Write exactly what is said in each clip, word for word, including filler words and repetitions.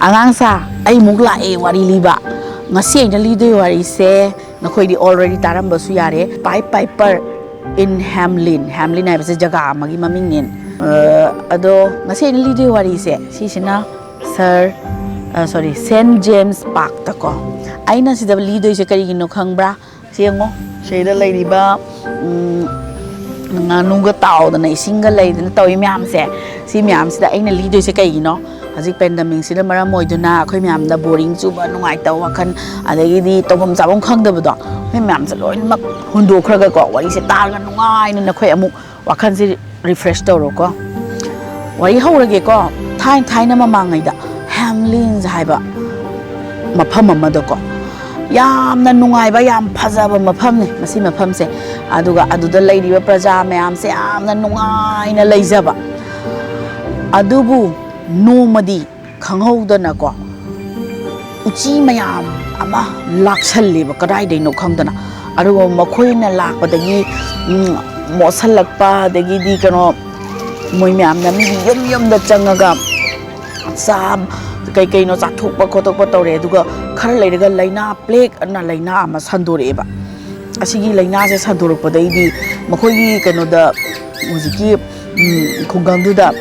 ꯑꯉꯥꯡꯁꯥ, ꯑꯩꯃꯨꯛ ꯂꯥꯛꯑꯦ ꯋꯥꯔꯤ ꯂꯤꯕ꯫ ꯉꯁꯤ ꯑꯩꯅ ꯂꯤꯗꯣꯏ ꯋꯥꯔꯤꯁꯦ ꯅꯈꯣꯏꯗꯤ already ꯇꯥꯔꯝꯕꯁꯨ ꯌꯥꯔꯦ, Pied Piper in Hamelin꯫ Hamelin ꯍꯥꯏꯕꯁꯦ ꯖꯒꯥ ꯑꯃꯒꯤ ꯃꯃꯤꯡꯅꯦ꯫ ꯑ, ꯑꯗꯣ ꯉꯁꯤ ꯑꯩꯅ ꯂꯤꯗꯣꯏ ꯋꯥꯔꯤꯁꯦ ꯁꯤꯁꯤꯅ ꯁꯔ, ꯑ, sorry, ꯁꯦꯟ ꯖꯦꯝꯁ ꯄꯥꯔꯛꯇꯀꯣ꯫ ꯑꯩꯅ ꯁꯤꯗ ꯂꯤꯗꯣꯏꯁꯦ ꯀꯔꯤꯒꯤꯅꯣ ꯈꯪꯕ꯭ꯔꯥ? ꯁꯤ ꯌꯦꯡꯉꯣ, ꯁꯤꯗ ꯂꯩꯔꯤꯕ, ꯎꯝ, ꯉꯥꯅꯨꯒ ꯇꯥꯎꯗꯅ ꯏꯁꯤꯡꯒ ꯂꯩꯗꯅ ꯇꯧꯏ ꯃꯌꯥꯝꯁꯦ, ꯁꯤ ꯃꯌꯥꯝꯁꯤꯗ ꯑꯩꯅ ꯂꯤꯗꯣꯏꯁꯦ ꯀꯩꯒꯤꯅꯣ? ꯍꯧꯖꯤꯛ ꯄꯦꯟꯗꯥꯃꯤꯛꯁꯤꯅ ꯃꯔꯝ ꯑꯣꯏꯗꯨꯅ ꯑꯩꯈꯣꯏ ꯃꯌꯥꯝꯗ ꯕꯣꯔꯤꯡ ꯆꯨꯕ, ꯅꯨꯡꯉꯥꯏꯇꯕ ꯋꯥꯈꯜ, ꯑꯗꯒꯤꯗꯤ ꯇꯧꯐꯝ ꯆꯥꯐꯝ ꯈꯪꯗꯕꯗꯣ, ꯑꯩꯈꯣꯏ ꯃꯌꯥꯝꯁꯦ ꯂꯣꯏꯅꯃꯛ ꯍꯨꯟꯗꯣꯛꯈ꯭ꯔꯒꯀꯣ, ꯋꯥꯔꯤꯁꯦ ꯇꯥꯔꯒ ꯅꯨꯡꯉꯥꯏꯅ ꯅꯈꯣꯏ ꯑꯃꯨꯛ ꯋꯥꯈꯜꯁꯦ ꯔꯤꯐ꯭ꯔꯦꯁ ꯇꯧꯔꯣꯀꯣ꯫ ꯋꯥꯔꯤ ꯍꯧꯔꯒꯦꯀꯣ꯫ ꯊꯥꯏꯅ ꯊꯥꯏꯅ ꯃꯃꯥꯡꯉꯩꯗ ꯍꯦꯝꯂꯤꯟꯁ ꯍꯥꯏꯕ ꯃꯐꯝ ꯑꯃꯗꯀꯣ, ꯌꯥꯝꯅ ꯅꯨꯡꯉꯥꯏꯕ, ꯌꯥꯝ ꯐꯖꯕ ꯃꯐꯝꯅꯤ ꯃꯁꯤ ꯃꯐꯝꯁꯦ꯫ ꯑꯗꯨꯒ ꯑꯗꯨꯗ ꯂꯩꯔꯤꯕ ꯄ꯭ꯔꯖꯥ ꯃꯌꯥꯝꯁꯦ ꯌꯥꯝꯅ ꯅꯨꯡꯉꯥꯏꯅ ꯂꯩꯖꯕ꯫ ꯑꯗꯨꯕꯨ ꯅꯣꯡꯃꯗꯤ ꯈꯪꯍꯧꯗꯅꯀꯣ, ꯎꯆꯤ ꯃꯌꯥꯝ ꯑꯃ ꯂꯥꯛꯁꯜꯂꯦꯕ ꯀꯗꯥꯏꯗꯩꯅꯣ ꯈꯪꯗꯅ꯫ ꯑꯗꯨꯒ ꯃꯈꯣꯏꯅ ꯂꯥꯛꯄꯗꯒꯤ, ꯎꯝ, ꯃꯣꯠꯁꯜꯂꯛꯄ, ꯑꯗꯒꯤꯗꯤ ꯀꯩꯅꯣ, ꯃꯣꯏ ꯃꯌꯥꯝꯅ ꯃꯤꯒꯤ ꯌꯨꯝ ꯌꯨꯝꯗ ꯆꯪꯉꯒ ꯆꯥ-, ꯀꯩ ꯀꯩꯅꯣ ꯆꯥꯊꯣꯛꯄ ꯈꯣꯠꯇꯣꯛꯄ ꯇꯧꯔꯦ꯫ ꯑꯗꯨꯒ ꯈꯔ ꯂꯩꯔꯒ ꯂꯥꯏꯅꯥ, ꯄ꯭ꯂꯦꯛ ꯑꯅ ꯂꯥꯏꯅꯥ ꯑꯃ ꯁꯟꯗꯣꯔꯛꯑꯦꯕ꯫ ꯑꯁꯤꯒꯤ ꯂꯥꯏꯅꯥꯁꯦ ꯁꯟꯗꯣꯔꯛꯄꯗꯩꯗꯤ ꯃꯈꯣꯏꯒꯤ ꯀꯩꯅꯣꯗ, ꯍꯧꯖꯤꯛꯀꯤ, ꯎꯝ, ꯈꯨꯡꯒꯪꯗꯨꯗ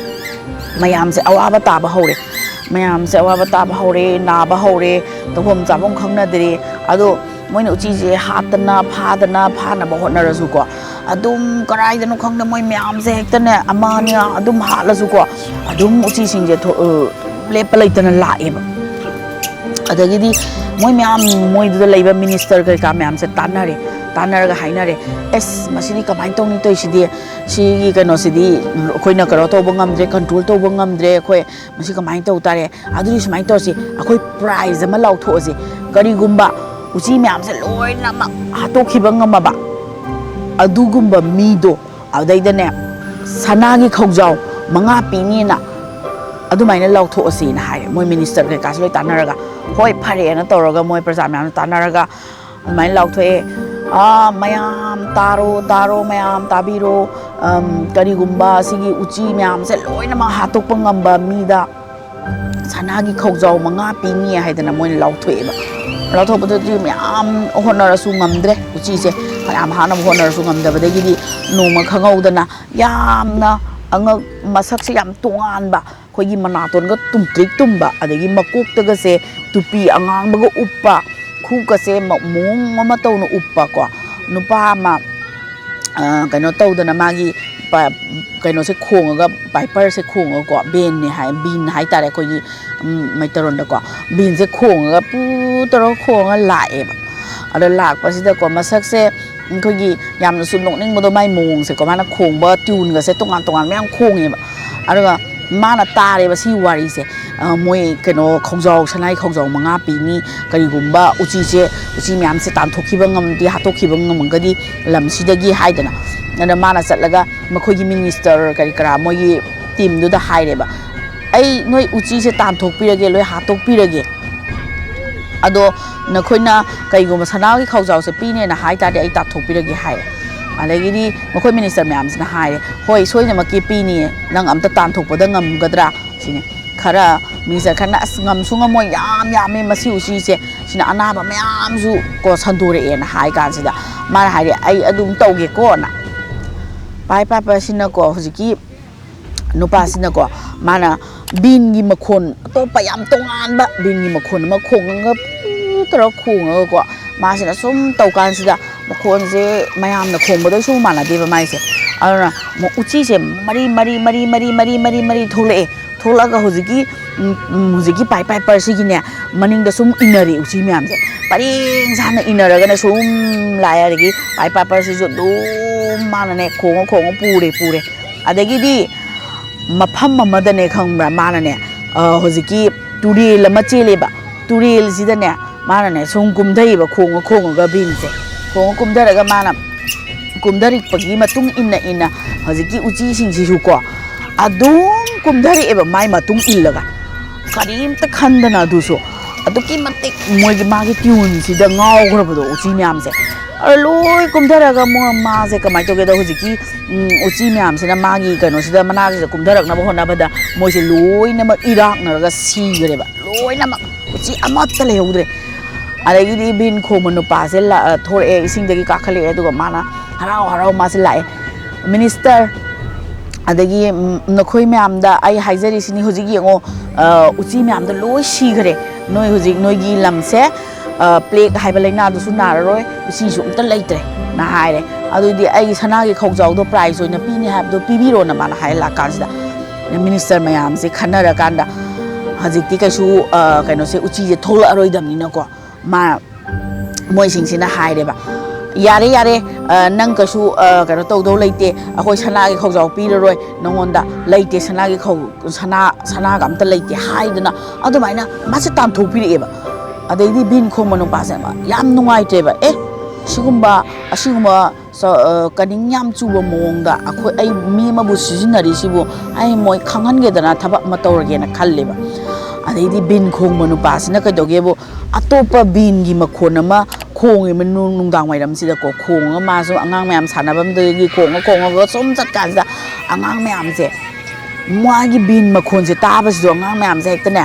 ꯃꯌꯥꯝꯁꯦ ꯑꯋꯥꯕ ꯇꯥꯕ ꯍꯧꯔꯦ꯫ ꯃꯌꯥꯝꯁꯦ ꯑꯋꯥꯕ ꯇꯥꯕ ꯍꯧꯔꯦ, ꯅꯥꯕ ꯍꯧꯔꯦ, ꯇꯧꯐꯝ ꯆꯥꯐꯝ ꯈꯪꯅꯗ꯭ꯔꯦ꯫ ꯑꯗꯣ ꯃꯣꯏꯅ ꯎꯆꯤꯁꯦ ꯍꯥꯠꯇꯅ ꯐꯥꯗꯅ ꯐꯥꯅꯕ ꯍꯣꯠꯅꯔꯁꯨꯀꯣ, ꯑꯗꯨꯝ ꯀꯗꯥꯏꯗꯅꯣ ꯈꯪꯗꯦ, ꯃꯣꯏ ꯃꯌꯥꯝꯁꯦ ꯍꯦꯛꯇꯅꯦ, ꯑꯃꯅꯦ ꯑꯗꯨꯝ ꯍꯥꯠꯂꯁꯨꯀꯣ, ꯑꯗꯨꯝ ꯎꯆꯤꯁꯤꯡꯁꯦ ꯊꯣ-, ꯑ, ꯂꯦꯞꯄ ꯂꯩꯇꯅ ꯂꯥꯛꯑꯦꯕ꯫ ꯑꯗꯒꯤꯗꯤ ꯃꯣꯏ ꯃꯌꯥꯝ, ꯃꯣꯏꯗꯨꯗ ꯂꯩꯕ ꯃꯤꯅꯤꯁꯇꯔ ꯀꯩꯀꯥ ꯃꯌꯥꯝꯁꯦ ꯇꯥꯟꯅꯔꯦ꯫ ꯇꯥꯟꯅꯔꯒ ꯍꯥꯏꯅꯔꯦ, "ꯑꯦꯁ, ꯃꯁꯤꯗꯤ ꯀꯃꯥꯏꯅ ꯇꯧꯅꯤ ꯇꯧꯔꯤꯁꯤꯗꯤ? ꯁꯤꯒꯤ ꯀꯩꯅꯣꯁꯤꯗꯤ ꯑꯩꯈꯣꯏꯅ ꯀꯩꯅꯣ ꯇꯧꯕ ꯉꯝꯗ꯭ꯔꯦ, ꯀꯟꯇ꯭ꯔꯣꯜ ꯇꯧꯕ ꯉꯝꯗ꯭ꯔꯦ꯫ ꯑꯩꯈꯣꯏ ꯃꯁꯤ ꯀꯃꯥꯏꯅ ꯇꯧ ꯇꯥꯔꯦ? ꯑꯗꯨꯗꯤ ꯁꯨꯃꯥꯏꯅ ꯇꯧꯔꯁꯤ, ꯑꯩꯈꯣꯏ ꯄ꯭ꯔꯥꯏꯖ ꯑꯃ ꯂꯥꯎꯊꯣꯛꯑꯁꯤ꯫ ꯀꯔꯤꯒꯨꯝꯕ ꯎꯆꯤ ꯃꯌꯥꯝꯁꯦ ꯂꯣꯏꯅꯃꯛ ꯍꯥꯠꯇꯣꯛꯈꯤꯕ ꯉꯝꯃꯕ ꯑꯗꯨꯒꯨꯝꯕ ꯃꯤꯗꯣ, ꯑꯗꯨꯗꯩꯗꯅꯦ ꯁꯅꯥꯒꯤ ꯈꯧꯖꯥꯎ ꯃꯉꯥ ꯄꯤꯅꯤꯅ ꯑꯗꯨꯃꯥꯏꯅ ꯂꯥꯎꯊꯣꯛꯑꯁꯤꯅ ꯍꯥꯏꯔꯦ꯫ ꯃꯣꯏ ꯃꯤꯅꯤꯁꯇꯔ ꯀꯩꯀꯥꯁꯨ ꯂꯣꯏ ꯇꯥꯟꯅꯔꯒ, ꯍꯣꯏ, ꯐꯔꯦꯅ ꯇꯧꯔꯒ ꯃꯣꯏ ꯄ꯭ꯔꯖꯥ ꯃꯌꯥꯝꯅ ꯇꯥꯟꯅꯔꯒ ꯑꯗꯨꯃꯥꯏꯅ ꯂꯥꯎꯊꯣꯛꯑꯦ꯫ "ꯑꯥ, ꯃꯌꯥꯝ ꯇꯥꯔꯣ, ꯇꯥꯔꯣ, ꯃꯌꯥꯝ ꯇꯥꯕꯤꯔꯣ꯫ ꯑꯝ, ꯀꯔꯤꯒꯨꯝꯕ ꯁꯤꯒꯤ ꯎꯆꯤ ꯃꯌꯥꯝꯁꯦ ꯂꯣꯏꯅꯃꯛ ꯍꯥꯠꯇꯣꯛꯄ ꯉꯝꯕ ꯃꯤꯗ ꯁꯅꯥꯒꯤ ꯈꯧꯖꯥꯎ ꯃꯉꯥ ꯄꯤꯅꯤ ꯍꯥꯏꯗꯅ ꯃꯣꯏꯅ ꯂꯥꯎꯊꯣꯛꯑꯦꯕ꯫ ꯂꯥꯎꯊꯣꯛꯄꯗꯗꯤ ꯃꯌꯥꯝ ꯍꯣꯠꯅꯔꯁꯨ ꯉꯝꯗ꯭ꯔꯦ꯫ ꯎꯆꯤꯁꯦ ꯐꯅꯌꯥꯝ ꯍꯥꯠꯅꯕ ꯍꯣꯠꯅꯔꯁꯨ ꯉꯝꯗꯕꯗꯒꯤꯗꯤ ꯅꯣꯡꯃ ꯈꯪꯍꯧꯗꯅ ꯌꯥꯝꯅ ꯑꯉꯛ ꯃꯁꯛꯁꯦ ꯌꯥꯝ ꯇꯣꯉꯥꯟꯕ, ꯑꯩꯈꯣꯏꯒꯤ ꯃꯅꯥꯇꯣꯟꯒ ꯇꯨꯝꯇ꯭ꯔꯤꯛ ꯇꯨꯝꯕ, ꯑꯗꯒꯤ ꯃꯀꯣꯛꯇꯒꯁꯦ ꯇꯨꯄꯤ ꯑꯉꯥꯡꯕꯒ ꯎꯞꯄ, ꯈꯨꯎꯀꯁꯦ ꯃ- ꯃꯑꯣꯡ ꯑꯃ ꯇꯧꯅ ꯎꯞꯄ ꯀꯣ, ꯅꯨꯄꯥ ꯑꯃ, ꯑ, ꯀꯩꯅꯣ ꯇꯧꯗꯅ ꯃꯥꯒꯤ ꯄ- ꯀꯩꯅꯣꯁꯦ ꯈꯣꯡꯉꯒ, ꯄꯥꯏꯄꯔꯁꯦ ꯈꯣꯡꯉꯒꯀꯣ, ꯕꯦꯟꯅꯦ ꯍꯥꯏ, ꯕꯤꯟ ꯍꯥꯏꯇꯥꯔꯦ, ꯑꯩꯈꯣꯏꯒꯤ, ꯎꯝ, ꯃꯩꯇꯩꯔꯣꯟꯗꯀꯣ, ꯕꯤꯟꯁꯦ ꯈꯣꯡꯉꯒ ꯄꯨ ꯇꯧꯔꯒ ꯈꯣꯡꯉꯒ ꯂꯥꯛꯑꯦꯕ꯫ ꯑꯗꯣ ꯂꯥꯛꯄꯁꯤꯗꯀꯣ, ꯃꯁꯛꯁꯦ ꯑꯩꯈꯣꯏꯒꯤ ꯌꯥꯝꯅꯁꯨ ꯅꯣꯛꯅꯤꯡꯕꯗꯣ, ꯃꯥꯏ ꯃꯑꯣꯡꯁꯦꯀꯣ, ꯃꯥꯅ ꯈꯣꯡꯕ ꯇ꯭ꯌꯨꯟꯒꯁꯦ ꯇꯣꯉꯥꯟ ꯇꯣꯉꯥꯟ ꯃꯌꯥꯝ ꯈꯣꯡꯉꯦꯕ꯫ ꯑꯗꯨꯒ ꯃꯥꯅ ꯇꯥꯔꯦꯕ ꯁꯤ ꯋꯥꯔꯤꯁꯦ꯫ ꯑ, ꯃꯣꯏ ꯀꯩꯅꯣ ꯈꯧꯖꯥꯎ, ꯁꯅꯥꯏ ꯈꯧꯖꯥꯎ ꯃꯉꯥ ꯄꯤꯅꯤ, ꯀꯔꯤꯒꯨꯝꯕ ꯎꯆꯤꯁꯦ, ꯎꯆꯤ ꯃꯌꯥꯝꯁꯦ ꯇꯥꯟꯊꯣꯛꯈꯤꯕ ꯉꯝꯗꯤ, ꯍꯥꯠꯇꯣꯛꯈꯤꯕ ꯉꯝꯃꯒꯗꯤ ꯂꯝꯁꯤꯗꯒꯤ ꯍꯥꯏꯗꯅ꯫ ꯑꯗ ꯃꯥꯅ ꯆꯠꯂꯒ ꯃꯈꯣꯏꯒꯤ ꯃꯤꯅꯤꯁꯇꯔ ꯀꯔꯤ ꯀꯔꯥ ꯃꯣꯏꯒꯤ ꯇꯤꯝꯗꯨꯗ ꯍꯥꯏꯔꯦꯕ, "ꯑꯩ ꯅꯣꯏ ꯎꯆꯤꯁꯦ ꯇꯥꯟꯊꯣꯛꯄꯤꯔꯒꯦ, ꯂꯣꯏ ꯍꯥꯠꯇꯣꯛꯄꯤꯔꯒꯦ꯫ ꯑꯗꯣ ꯅꯈꯣꯏꯅ ꯀꯩꯒꯨꯝꯕ ꯁꯅꯥꯒꯤ ꯈꯧꯖꯥꯎꯁꯦ ꯄꯤꯅꯦꯅ ꯍꯥꯏ ꯇꯥꯔꯗꯤ ꯑꯩ ꯇꯥꯟꯊꯣꯛꯄꯤꯔꯒꯦ" ꯍꯥꯏꯔꯦ꯫ ꯑꯗꯒꯤꯗꯤ ꯃꯈꯣꯏ ꯃꯤꯅꯤꯁꯇꯔ ꯃꯌꯥꯝꯁꯤꯅ ꯍꯥꯏꯔꯦ, "ꯍꯣꯏ, ꯁꯣꯏꯗꯅꯃꯛꯀꯤ ꯄꯤꯅꯤꯌꯦ, ꯅꯪ ꯑꯝꯇ ꯇꯥꯟꯊꯣꯛꯄꯗ ꯉꯝꯒꯗ꯭ꯔꯥ?" ꯁꯤꯅꯤ꯫ ꯈꯔ ꯃꯤꯅꯤꯁꯇꯔ ꯈꯔꯅ, "ꯑꯁ, ꯉꯝꯁꯨ ꯉꯝꯃꯣꯏ, ꯌꯥꯝ ꯌꯥꯝꯃꯦ ꯃꯁꯤ ꯎꯆꯤꯁꯦ, ꯁꯤꯅ ꯑꯅꯥꯕ ꯃꯌꯥꯝꯁꯨ ꯀꯣ ꯁꯟꯗꯣꯔꯛꯑꯦꯅ" ꯍꯥꯏ ꯀꯥꯟꯁꯤꯗ ꯃꯥꯅ ꯍꯥꯏꯔꯦ, "ꯑꯩ ꯑꯗꯨꯝ ꯇꯧꯒꯦꯀꯣꯅ"꯫ ꯄꯥꯏ ꯄꯥꯏ ꯄꯥꯏꯁꯤꯅꯀꯣ ꯍꯧꯖꯤꯛꯀꯤ ꯅꯨꯄꯥꯁꯤꯅꯀꯣ, ꯃꯥꯅ ꯕꯤꯟꯒꯤ ꯃꯈꯣꯟ ꯑꯇꯣꯞꯄ ꯌꯥꯝ ꯇꯣꯉꯥꯟꯕ ꯕꯤꯟꯒꯤ ꯃꯈꯣꯟ ꯑꯃ ꯈꯣꯡꯉꯒ, ꯄꯨ ꯇꯧꯔꯒ ꯈꯣꯡꯉꯒꯀꯣ, ꯃꯥꯁꯤꯅ ꯁꯨꯝ ꯇꯧ ꯀꯥꯟꯁꯤꯗ ꯃꯈꯣꯟꯁꯦ ꯃꯌꯥꯝꯅ ꯈꯣꯡꯕꯗꯩꯁꯨ ꯃꯥꯟꯅꯗꯦꯕ ꯃꯥꯏꯁꯦ꯫ ꯑꯗꯨꯅ ꯎꯆꯤꯁꯦ ꯃꯔꯤ ꯃꯔꯤ ꯃꯔꯤ ꯃꯔꯤ ꯃꯔꯤ ꯃꯔꯤ ꯃꯔꯤ ꯊꯣꯛꯂꯛꯑꯦ꯫ ꯊꯣꯛꯂꯛꯑꯒ ꯍꯧꯖꯤꯛꯀꯤ, ꯎꯝ, ꯎꯝ, ꯍꯧꯖꯤꯛꯀꯤ ꯄꯥꯏ ꯄꯥꯏ ꯄꯔꯁꯤꯒꯤꯅꯦ ꯃꯅꯤꯡꯗ ꯁꯨꯝ ꯏꯟꯅꯔꯦ ꯎꯆꯤ ꯃꯌꯥꯝꯁꯦ꯫ ꯄꯔꯦꯡ ꯁꯥꯅ ꯏꯟꯅꯔꯒꯅꯦ ꯁꯨꯝ ꯂꯥꯛꯑꯦ꯫ ꯑꯗꯒꯤ ꯄꯥꯏ ꯄꯥꯏ ꯄꯔꯁꯤꯁꯨ ꯑꯗꯨꯝ ꯃꯥꯅꯅꯦ ꯈꯣꯡꯉ ꯈꯣꯡꯉ ꯄꯨꯔꯦ, ꯄꯨꯔꯦ꯫ ꯑꯗꯒꯤꯗꯤ ꯃꯐꯝ ꯑꯃꯗꯅꯦ ꯈꯪꯕ꯭ꯔꯥ, ꯃꯥꯅꯅꯦ, ꯑ, ꯍꯧꯖꯤꯛꯀꯤ ꯇꯨꯔꯦꯜ ꯑꯃ ꯆꯦꯜꯂꯦꯕ꯫ ꯇꯨꯔꯦꯜꯁꯤꯗꯅꯦ ꯃꯥꯅꯅꯦ ꯁꯨꯝ ꯀꯨꯝꯊꯩꯑꯕ, ꯈꯣꯡꯉ ꯈꯣꯡꯉꯒ ꯕꯤꯟꯁꯦ꯫ ꯈꯣꯡꯉ ꯀꯨꯝꯊꯔꯒ ꯃꯥꯅ ꯀꯨꯝꯊꯔꯛꯄꯒꯤ ꯃꯇꯨꯡ ꯏꯟꯅ ꯏꯟꯅ ꯍꯧꯖꯤꯛꯀꯤ ꯎꯆꯤꯁꯤꯡꯁꯤꯁꯨꯀꯣ ꯑꯗꯨꯝ ꯀꯨꯝꯊꯔꯛꯑꯦꯕ ꯃꯥꯏ ꯃꯇꯨꯡ ꯏꯜꯂꯒ꯫ ꯀꯔꯤꯝꯇ ꯈꯟꯗꯅ ꯑꯗꯨꯁꯨ꯫ ꯑꯗꯨꯛꯀꯤ ꯃꯇꯤꯛ ꯃꯣꯏꯒꯤ, ꯃꯥꯒꯤ ꯇ꯭ꯌꯨꯟꯁꯤꯗ ꯉꯥꯎꯈ꯭ꯔꯕꯗꯣ ꯎꯆꯤ ꯃꯌꯥꯝꯁꯦ꯫ ꯑ, ꯂꯣꯏ ꯀꯨꯝꯊꯔꯒ ꯃꯣ-, ꯃꯥꯁꯦ ꯀꯃꯥꯏꯅ ꯇꯧꯒꯦꯗ, ꯍꯧꯖꯤꯛꯀꯤ, ꯎꯝ, ꯎꯆꯤ ꯃꯌꯥꯝꯁꯤꯅ ꯃꯥꯒꯤ ꯀꯩꯅꯣꯁꯤꯗ, ꯃꯅꯥꯛꯁꯤꯗ ꯀꯨꯝꯊꯔꯛꯅꯕ ꯍꯣꯠꯅꯕꯗ ꯃꯣꯏꯁꯦ ꯂꯣꯏꯅꯃꯛ ꯏꯔꯥꯛꯅꯔꯒ ꯁꯤꯈ꯭ꯔꯦꯕ, ꯂꯣꯏꯅꯃꯛ꯫ ꯎꯆꯤ ꯑꯃꯠꯇ ꯂꯩꯍꯧꯗ꯭ꯔꯦ꯫ ꯑꯗꯒꯤꯗꯤ ꯕꯤꯟ ꯈꯣꯡꯕ ꯅꯨꯄꯥꯁꯦ ꯂꯥ-, ꯑ, ꯊꯣꯔꯛꯑꯦ, ꯏꯁꯤꯡꯗꯒꯤ ꯀꯥꯈꯠꯂꯛꯑꯦ, ꯑꯗꯨꯒ ꯃꯥꯅ ꯍꯔꯥꯎ ꯍꯔꯥꯎ ꯃꯥꯁꯦ ꯂꯥꯛꯑꯦ꯫ "ꯃꯤꯅꯤꯁꯇꯔ, ꯑꯗꯒꯤ, ꯎꯝ, ꯅꯈꯣꯏ ꯃꯌꯥꯝꯗ ꯑꯩ ꯍꯥꯏꯖꯔꯤꯁꯤꯅꯤ, ꯍꯧꯖꯤꯛ ꯌꯦꯡꯉꯣ, ꯑ, ꯎꯆꯤ ꯃꯌꯥꯝꯗꯣ ꯂꯣꯏ ꯁꯤꯈ꯭ꯔꯦ꯫ ꯅꯣꯏ ꯍꯧꯖꯤꯛ ꯅꯣꯏꯒꯤ ꯂꯝꯁꯦ, ꯑ, ꯄ꯭ꯂꯦꯒ ꯍꯥꯏꯕ ꯂꯥꯏꯅꯥꯗꯨꯁꯨ ꯅꯥꯔꯔꯣꯏ, ꯎꯆꯤꯁꯨ ꯑꯝꯇ ꯂꯩꯇ꯭ꯔꯦ"ꯅ ꯍꯥꯏꯔꯦ꯫ "ꯑꯗꯨꯗꯤ ꯑꯩꯒꯤ ꯁꯅꯥꯒꯤ ꯈꯧꯖꯥꯎꯗꯣ ꯄ꯭ꯔꯥꯏꯖ ꯑꯣꯏꯅ ꯄꯤꯅꯤ ꯍꯥꯏꯕꯗꯣ ꯄꯤꯕꯤꯔꯣꯅ" ꯃꯥꯅ ꯍꯥꯏꯔ ꯂꯥꯛꯀꯥꯟꯁꯤꯗ, ꯃꯤꯅꯤꯁꯇꯔ ꯃꯌꯥꯝꯁꯦ ꯈꯟꯅꯔꯀꯥꯟꯗ, "ꯍꯧꯖꯤꯛꯇꯤ ꯀꯩꯁꯨ, ꯑ, ꯀꯩꯅꯣꯁꯦ, ꯎꯆꯤꯁꯦ ꯊꯣꯛꯂꯛꯑꯔꯣꯏꯗꯕꯅꯤꯅꯀꯣ", ꯃꯥ, ꯃꯣꯏꯁꯤꯡꯁꯤꯅ ꯍꯥꯏꯔꯦꯕ, "ꯌꯥꯔꯦ, ꯌꯥꯔꯦ, ꯑ, ꯅꯪ ꯀꯩꯁꯨ, ꯑ, ꯀꯩꯅꯣ ꯇꯧꯗꯧ ꯂꯩꯇꯦ, ꯑꯩꯈꯣꯏ ꯁꯅꯥꯒꯤ ꯈꯧꯖꯥꯎ ꯄꯤꯔꯔꯣꯏ ꯅꯪꯉꯣꯟꯗ, ꯂꯩꯇꯦ, ꯁꯅꯥꯒꯤ ꯈꯧ-, ꯁꯅꯥ, ꯁꯅꯥꯒ ꯑꯝꯇ ꯂꯩꯇꯦ" ꯍꯥꯏꯗꯅ ꯑꯗꯨꯃꯥꯏꯅ ꯃꯥꯁꯦ ꯇꯥꯟꯊꯣꯛꯄꯤꯔꯛꯑꯦꯕ꯫ ꯑꯗꯩꯗꯤ ꯕꯤꯟ ꯈꯣꯡꯕ ꯅꯨꯄꯥꯁꯦ ꯌꯥꯝ ꯅꯨꯡꯉꯥꯏꯇ꯭ꯔꯦꯕ꯫ "ꯑꯦ, ꯁꯤꯒꯨꯝꯕ, ꯑꯁꯤꯒꯨꯝꯕ ꯁ-, ꯑ, ꯀꯅꯤꯡ ꯌꯥꯝ ꯆꯨꯕ ꯃꯑꯣꯡꯗ ꯑꯩꯈꯣꯏ, ꯑꯩ ꯃꯤ ꯑꯃꯕꯨ ꯁꯤꯖꯤꯟꯅꯔꯤꯁꯤꯕꯨ ꯑꯩ ꯃꯣꯏ ꯈꯪꯍꯟꯒꯦꯗꯅ ꯊꯕꯛ ꯑꯃ ꯇꯧꯔꯒꯦꯅ" ꯈꯜꯂꯦꯕ꯫ ꯑꯗꯩꯗꯤ ꯕꯤꯟ ꯈꯣꯡꯕ ꯅꯨꯄꯥꯁꯤꯅ ꯀꯩꯗꯧꯒꯦꯕꯨ, ꯑꯇꯣꯞꯄ ꯕꯤꯟꯒꯤ ꯃꯈꯣꯟ ꯑꯃ ꯈꯣꯡꯉꯦꯕ ꯅꯨꯡ-, ꯅꯨꯡꯗꯥꯡ ꯋꯥꯏꯔꯝꯁꯤꯗꯀꯣ꯫ ꯈꯣꯡꯉꯒ ꯃꯥꯁꯨ ꯑꯉꯥꯡ ꯃꯌꯥꯝ ꯁꯥꯟꯅꯐꯝꯗꯒꯤ ꯈꯣꯡꯉ ꯈꯣꯡꯉꯒ ꯁꯨꯝ ꯆꯠꯀꯥꯟꯁꯤꯗ ꯑꯉꯥꯡ ꯃꯌꯥꯝꯁꯦ, ꯃꯥꯒꯤ ꯕꯤꯟ ꯃꯈꯣꯟꯁꯦ ꯇꯥꯕꯁꯤꯗ ꯑꯉꯥꯡ ꯃꯌꯥꯝꯁꯦ ꯍꯦꯛꯇꯅꯦ,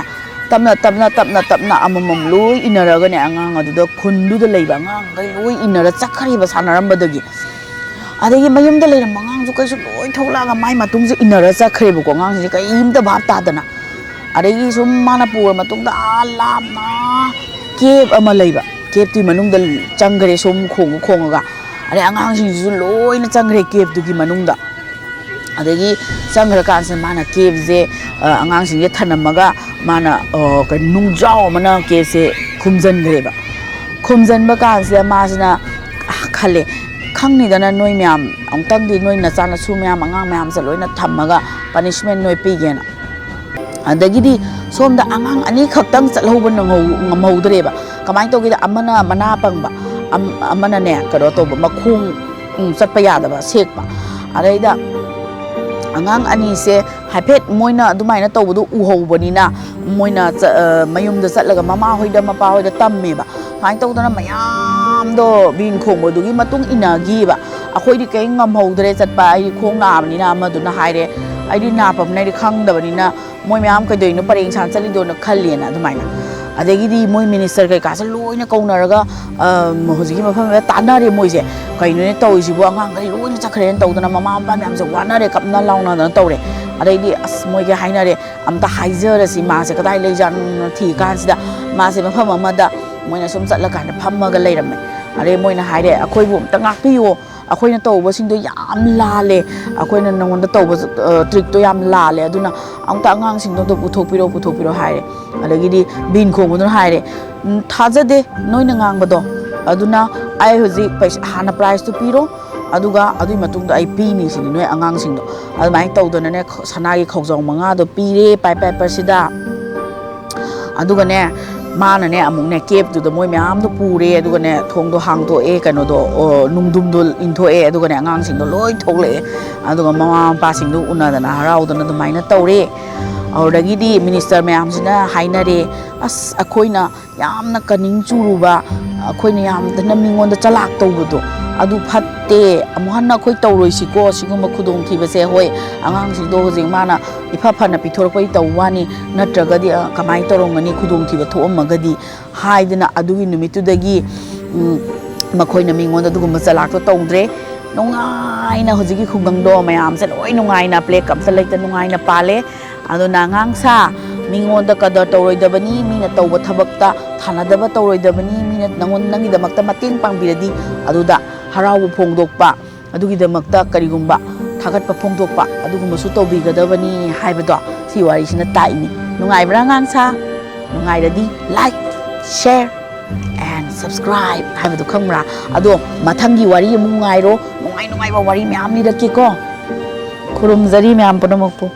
ꯇꯞꯅ, ꯇꯞꯅ, ꯇꯞꯅ, ꯇꯞꯅ ꯑꯃꯃꯝ ꯂꯣꯏ ꯏꯟꯅꯔꯒꯅꯦ, ꯑꯉꯥꯡ ꯑꯗꯨꯗ, ꯈꯨꯟꯗꯨꯗ ꯂꯩꯕ ꯑꯉꯥꯡꯈꯩ ꯂꯣꯏ ꯏꯟꯅꯔ ꯆꯠꯈ꯭ꯔꯦꯕ ꯁꯥꯟꯅꯔꯝꯕꯗꯒꯤ꯫ ꯑꯗꯒꯤ ꯃꯌꯨꯝꯗ ꯂꯩꯔꯝꯕ ꯑꯉꯥꯡꯁꯨ ꯀꯩꯁꯨ ꯂꯣꯏ ꯊꯣꯛꯂꯛꯑꯒ ꯃꯥꯏ ꯃꯇꯨꯡꯁꯦ ꯏꯟꯅꯔ ꯆꯠꯈ꯭ꯔꯦꯕꯀꯣ, ꯑꯉꯥꯡꯁꯤꯡꯁꯦ ꯀꯔꯤꯝꯇ ꯚꯥꯞ ꯇꯥꯗꯅ꯫ ꯑꯗꯒꯤ ꯁꯨꯝ ꯃꯥꯅ ꯄꯨꯔ ꯃꯇꯨꯡꯗ ꯑꯥ ꯂꯥꯞꯅ ꯀꯦꯞ ꯑꯃ ꯂꯩꯕ, ꯀꯦꯞꯇꯨꯒꯤ ꯃꯅꯨꯡꯗ ꯆꯪꯈ꯭ꯔꯦ ꯁꯨꯝ ꯈꯣꯡꯉ ꯈꯣꯡꯉꯒ꯫ ꯑꯗꯩ ꯑꯉꯥꯡꯁꯤꯡꯁꯤꯁꯨ ꯂꯣꯏꯅ ꯆꯪꯈ꯭ꯔꯦ ꯀꯦꯞꯇꯨꯒꯤ ꯃꯅꯨꯡꯗ꯫ ꯑꯗꯒꯤ ꯆꯪꯈ꯭ꯔꯀꯥꯟꯁꯤꯗ ꯃꯥꯅ ꯀꯦꯞꯁꯦ, ꯑ, ꯑꯉꯥꯡꯁꯤꯡꯁꯦ ꯊꯅꯝꯃꯒ ꯃꯥꯅ, ꯑ, ꯀꯩꯅꯣ, ꯅꯨꯡꯖꯥꯎ ꯑꯃꯅ ꯀꯦꯞꯁꯦ ꯈꯨꯝꯖꯤꯟꯈ꯭ꯔꯦꯕ꯫ ꯈꯨꯝꯖꯤꯟꯕ ꯀꯥꯟꯁꯤꯗ ꯃꯥꯁꯤꯅ ꯈꯜꯂꯦ, "ꯈꯪꯅꯤꯗꯅ ꯅꯣꯏ ꯃꯌꯥꯝ, ꯑꯃꯨꯛꯇꯪꯗꯤ ꯅꯣꯏ ꯅꯆꯥꯅꯁꯨ ꯃꯌꯥꯝ, ꯑꯉꯥꯡ ꯃꯌꯥꯝꯁꯦ ꯂꯣꯏꯅ ꯊꯝꯃꯒ ꯄꯅꯤꯁꯃꯦꯟ ꯅꯣꯏ ꯄꯤꯒꯦꯅ"꯫ ꯑꯗꯒꯤꯗꯤ ꯁꯣꯝꯗ ꯑꯉꯥꯡ ꯑꯅꯤꯈꯛꯇꯪ ꯆꯠꯍꯧꯕ ꯅꯪꯍꯧ-, ꯉꯝꯍꯧꯗ꯭ꯔꯦꯕ꯫ ꯀꯃꯥꯏꯅ ꯇꯧꯒꯦꯗ, ꯑꯃꯅ ꯃꯅꯥ ꯄꯪꯕ, ꯑꯝ-, ꯑꯃꯅꯅꯦ, ꯀꯩꯅꯣ ꯇꯧꯕ, ꯃꯈꯣꯡ, ꯎꯝ, ꯆꯠꯄ ꯌꯥꯗꯕ, ꯁꯦꯛꯄ꯫ ꯑꯗꯩꯗ ꯑꯉꯥꯡ ꯑꯅꯤꯁꯦ ꯍꯥꯏꯐꯦꯠ ꯃꯣꯏꯅ ꯑꯗꯨꯃꯥꯏꯅ ꯇꯧꯕꯗꯣ ꯎꯍꯧꯕꯅꯤꯅ, ꯃꯣꯏꯅ ꯆ-, ꯑ, ꯃꯌꯨꯝꯗ ꯆꯠꯂꯒ ꯃꯃꯥ ꯍꯣꯏꯗ, ꯃꯄꯥ ꯍꯣꯏꯗ ꯇꯝꯃꯦꯕ꯫ ꯁꯨꯃꯥꯏꯅ ꯇꯧꯗꯅ ꯃꯌꯥꯝ ꯗꯣ ꯕꯤꯟ ꯈꯣꯡꯕꯗꯨꯒꯤ ꯃꯇꯨꯡ ꯏꯟꯅꯈꯤꯕ꯫ ꯑꯩꯈꯣꯏꯗꯤ ꯀꯔꯤꯝ ꯉꯝꯍꯧꯗ꯭ꯔꯦ ꯆꯠꯄ, ꯑꯩꯗꯤ ꯈꯣꯡ ꯅꯥꯕꯅꯤꯅ꯫ ꯑꯃꯗꯨꯅ ꯍꯥꯏꯔꯦ, "ꯑꯩꯗꯤ ꯅꯥ ꯄꯝꯅ ꯑꯩꯗꯤ ꯈꯪꯗꯕꯅꯤꯅ ꯃꯣꯏ ꯃꯌꯥꯝ ꯀꯩꯗꯧꯔꯤꯅꯣ ꯄꯔꯦꯡ ꯁꯥꯟ ꯆꯠꯂꯤꯗꯣꯅ ꯈꯜꯂꯦꯅ" ꯑꯗꯨꯃꯥꯏꯅ꯫ ꯑꯗꯒꯤꯗꯤ ꯃꯣꯏ ꯃꯤꯅꯤꯁꯇꯔ ꯀꯩꯀꯥꯁꯦ ꯂꯣꯏꯅ ꯀꯧꯅꯔꯒ, ꯑꯝ, ꯍꯧꯖꯤꯛꯀꯤ ꯃꯐꯝꯗ ꯇꯥꯟꯅꯔꯦ ꯃꯣꯏꯁꯦ꯫ "ꯀꯩꯅꯣꯅꯦ ꯇꯧꯔꯤꯁꯤꯕꯨ, ꯑꯉꯥꯡꯈꯩ ꯂꯣꯏꯅ ꯆꯠꯈ꯭ꯔꯦꯅ" ꯇꯧꯗꯅ ꯃꯃꯥ ꯃꯄꯥ ꯃꯌꯥꯝꯁꯦ ꯋꯥꯅꯔꯦ, ꯀꯞꯅ ꯂꯥꯎꯅꯗꯅ ꯇꯧꯔꯦ꯫ ꯑꯗꯩꯗꯤ ꯑꯁ ꯃꯣꯏꯒꯤ ꯍꯥꯏꯅꯔꯦ, "ꯑꯝꯇ ꯍꯥꯏꯖꯔꯁꯤ ꯃꯥꯁꯦ ꯀꯗꯥꯏ ꯂꯩꯖꯥꯠꯅꯣ" ꯊꯤꯀꯥꯟꯁꯤꯗ ꯃꯥꯁꯦ ꯃꯐꯝ ꯑꯃꯗ ꯃꯣꯏꯅ ꯁꯨꯝ ꯆꯠꯂꯀꯥꯟꯗ ꯐꯝꯃꯒ ꯂꯩꯔꯝꯃꯦ꯫ ꯑꯗꯩ ꯃꯣꯏꯅ ꯍꯥꯏꯔꯦ, "ꯑꯩꯈꯣꯏꯕꯨ ꯑꯝꯇ ꯉꯥꯛꯄꯤꯌꯣ, ꯑꯩꯈꯣꯏꯅ ꯇꯧꯕꯁꯤꯡꯗꯣ ꯌꯥꯝ ꯂꯥꯜꯂꯦ, ꯑꯩꯈꯣꯏꯅ ꯅꯉꯣꯟꯗ ꯇꯧꯕ, ꯑ, ꯇ꯭ꯔꯤꯛꯇꯣ ꯌꯥꯝ ꯂꯥꯜꯂꯦ, ꯑꯗꯨꯅ ꯑꯃꯨꯛꯇ ꯑꯉꯥꯡꯁꯤꯡꯗꯣ ꯑꯝꯇ ꯄꯨꯊꯣꯛꯄꯤꯔꯣ, ꯄꯨꯊꯣꯛꯄꯤꯔꯣ" ꯍꯥꯏꯔꯦ꯫ ꯑꯗꯒꯤꯗꯤ ꯕꯤꯟ ꯈꯣꯡꯕꯗꯨꯅ ꯍꯥꯏꯔꯦ, "ꯎꯝ, ꯊꯥꯖꯗꯦ ꯅꯣꯏꯅ ꯉꯥꯡꯕꯗꯣ, ꯑꯗꯨꯅ ꯑꯩ ꯍꯧꯖꯤꯛ ꯄꯩꯁꯥ, ꯍꯥꯟꯅ ꯄ꯭ꯔꯥꯏꯖꯇꯨ ꯄꯤꯔꯣ, ꯑꯗꯨꯒ ꯑꯗꯨꯒꯤ ꯃꯇꯨꯡꯗ ꯑꯩ ꯄꯤꯅꯤ ꯁꯤꯅꯤ ꯅꯣꯏ ꯑꯉꯥꯡꯁꯤꯡꯗꯣ"꯫ ꯑꯗꯨꯃꯥꯏꯅ ꯇꯧꯗꯅꯅꯦ, ꯈ-, ꯁꯅꯥꯒꯤ ꯈꯧꯖꯥꯎ ꯃꯉꯥꯗꯣ ꯄꯤꯔꯦ ꯄꯥꯏ ꯄꯥꯏꯄꯔꯁꯤꯗ꯫ ꯑꯗꯨꯒꯅꯦ, ꯃꯥꯅꯅꯦ ꯑꯃꯨꯛꯅꯦ ꯀꯦꯞꯇꯨꯗ ꯃꯣꯏ ꯃꯌꯥꯝꯗꯣ ꯄꯨꯔꯦ, ꯑꯗꯨꯒꯅꯦ ꯊꯣꯡꯗꯣ ꯍꯥꯡꯗꯣꯛꯑꯦ, ꯀꯩꯅꯣꯗꯣ, ꯑꯣ, ꯅꯨꯡꯗꯨꯝꯗꯣ ꯏꯟꯊꯣꯛꯑꯦ, ꯑꯗꯨꯒꯅꯦ ꯑꯉꯥꯡꯁꯤꯡꯗꯣ ꯂꯣꯏ ꯊꯣꯛꯂꯛꯑꯦ꯫ ꯑꯗꯨꯒ ꯃꯃꯥ ꯃꯄꯥꯁꯤꯡꯗꯣ ꯎꯅꯗꯅ ꯍꯔꯥꯎꯗꯅ ꯑꯗꯨꯃꯥꯏꯅ ꯇꯧꯔꯦ꯫ ꯑꯗꯨꯗꯒꯤꯗꯤ ꯃꯤꯅꯤꯁꯇꯔ ꯃꯌꯥꯝꯁꯤꯅ ꯍꯥꯏꯅꯔꯦ, "ꯑꯁ, ꯑꯩꯈꯣꯏꯅ ꯌꯥꯝꯅ ꯀꯅꯤꯡ ꯆꯨꯔꯨꯕ, ꯑꯩꯈꯣꯏꯅ ꯌꯥꯝꯅ ꯃꯤꯉꯣꯟꯗ ꯆꯂꯥꯛ ꯇꯧꯕꯗꯣ, ꯑꯗꯨ ꯐꯠꯇꯦ꯫ ꯑꯃꯨꯛ ꯍꯟꯅ ꯑꯩꯈꯣꯏ ꯇꯧꯔꯣꯏꯁꯤꯀꯣ, ꯁꯤꯒꯨꯝꯕ ꯈꯨꯗꯣꯡꯊꯤꯕꯁꯦ꯫ ꯍꯣꯏ, ꯑꯉꯥꯡꯁꯤꯡꯗꯣ ꯍꯧꯖꯤꯛ ꯃꯥꯅ ꯏꯐ ꯐꯅ ꯄꯤꯊꯣꯔꯛꯄꯒꯤ ꯇꯧꯕ ꯋꯥꯅꯤ, ꯅꯠꯇ꯭ꯔꯒꯗꯤ, ꯑ, ꯀꯃꯥꯏꯅ ꯇꯧꯔꯝꯒꯅꯤ, ꯈꯨꯗꯣꯡꯊꯤꯕ ꯊꯣꯛꯑꯝꯃꯒꯗꯤ" ꯍꯥꯏꯗꯅ ꯑꯗꯨꯒꯤ ꯅꯨꯃꯤꯠꯇꯨꯗꯒꯤ, ꯎꯝ, ꯃꯈꯣꯏꯅ ꯃꯤꯉꯣꯟꯗ ꯑꯗꯨꯒꯨꯝꯕ ꯆꯂꯥꯛꯇꯣ ꯇꯧꯗ꯭ꯔꯦ꯫ ꯅꯨꯡꯉꯥꯏꯅ ꯍꯧꯖꯤꯛꯀꯤ ꯈꯨꯡꯒꯪꯗꯣ ꯃꯌꯥꯝꯁꯦ ꯂꯣꯏ ꯅꯨꯡꯉꯥꯏꯅ ꯄ꯭ꯂꯦꯛ ꯑꯝꯇ ꯂꯩꯇ ꯅꯨꯡꯉꯥꯏꯅ ꯄꯥꯜꯂꯦ꯫ ꯑꯗꯨꯅ ꯑꯉꯥꯡ ꯁꯥ, ꯃꯤꯉꯣꯟꯗ ꯀꯗꯔ ꯇꯧꯔꯣꯏꯗꯕꯅꯤ, ꯃꯤꯅ ꯇꯧꯕ ꯊꯕꯛꯇ ꯊꯥꯅꯗꯕ ꯇꯧꯔꯣꯏꯗꯕꯅꯤ, ꯃꯤꯅ ꯅꯪꯉꯣꯟ-, ꯅꯪꯒꯤꯗꯃꯛꯇ ꯃꯇꯦꯡ ꯄꯥꯡꯕꯤꯔꯗꯤ ꯑꯗꯨꯗ ꯍꯔꯥꯎꯕ ꯐꯣꯡꯗꯣꯛꯄ, ꯑꯗꯨꯒꯤꯗꯃꯛꯇ ꯀꯔꯤꯒꯨꯝꯕ ꯊꯥꯒꯠꯄ ꯐꯣꯡꯗꯣꯛꯄ, ꯑꯗꯨꯒꯨꯝꯕꯁꯨ ꯇꯧꯕꯤꯒꯗꯕꯅꯤ ꯍꯥꯏꯕꯗꯣ ꯁꯤ ꯋꯥꯔꯤꯁꯤꯅ ꯇꯥꯛꯏꯅꯤ꯫ ꯅꯨꯡꯉꯥꯏꯕ꯭ꯔꯥ ꯑꯉꯥꯡ ꯁꯥ? ꯅꯨꯡꯉꯥꯏꯔꯗꯤ like, share and subscribe ꯍꯥꯏꯕꯗꯨ ꯈꯪꯕ꯭ꯔꯥ? ꯑꯗꯣ ꯃꯊꯪꯒꯤ ꯋꯥꯔꯤ ꯑꯃꯨꯛ ꯉꯥꯏꯔꯣ, ꯅꯨꯡꯉꯥꯏ ꯅꯨꯡꯉꯥꯏꯕ ꯋꯥꯔꯤ ꯃꯌꯥꯝ ꯂꯤꯔꯛꯀꯦꯀꯣ꯫ ꯈꯨꯔꯨꯝꯖꯔꯤ ꯃꯌꯥꯝ ꯄꯨꯝꯅꯃꯛꯄꯨ꯫